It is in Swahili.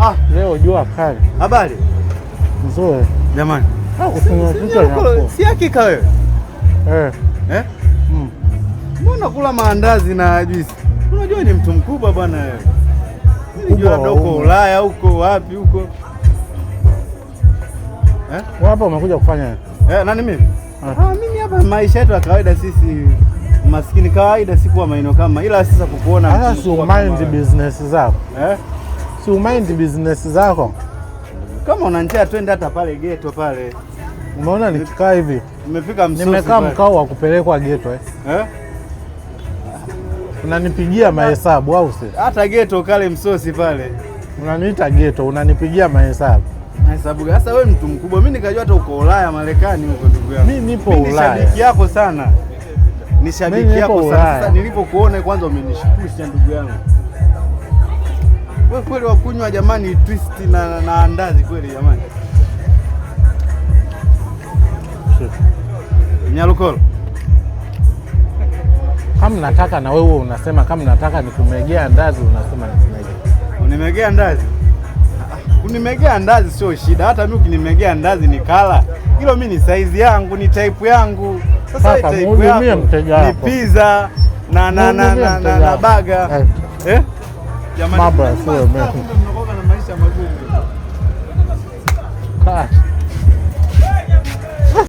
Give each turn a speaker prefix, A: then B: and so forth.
A: Ah,
B: Leo jua kali.
A: Habari
B: nzuri
A: jamani.
B: Ah,
A: Si hakika wewe
B: eh?
A: Eh? Mbona kula maandazi na juisi? Unajua ni mtu mkubwa bwana wewe. Mimi labda huko Ulaya huko wapi huko.
B: Eh? Hapa umekuja kufanya
A: eh? Nani mimi? Ah, mimi hapa maisha yetu ya kawaida sisi maskini kawaida, sikuwa maeneo kama ila sasa kukuona.
B: Sasa si umind business zako. Eh? Si umind business zako.
A: Kama una njaa twende hata pale geto pale.
B: Umeona nikikaa hivi.
A: Nimefika msosi.
B: Nimekaa mkao wa kupelekwa geto eh. Eh? Unanipigia mahesabu au si?
A: Hata geto kale msosi pale.
B: Unaniita geto, unanipigia mahesabu.
A: Mahesabu. Sasa wewe mtu mkubwa, mimi nikajua hata uko Ulaya, Marekani huko ndugu yangu.
B: Mimi nipo Ulaya.
A: Ni shabiki yako sana. Ni shabiki yako sana. Sasa nilipokuona kwanza umenishtusha ndugu yangu. Wewe kweli wakunywa jamani twist na andazi kweli jamani. Nyalukolo.
B: Kama nataka na wewe unasema kama nataka nikumegea ndazi unasema nikumegea.
A: Unimegea ndazi? Kunimegea ndazi sio shida. Hata mimi ukinimegea ndazi nikala. Hilo mimi ni size yangu, ni type yangu. Sasa type yangu ni pizza na baga. Eh? Jamani,
B: mabra sio mimi.
A: Mnakuwa na maisha magumu.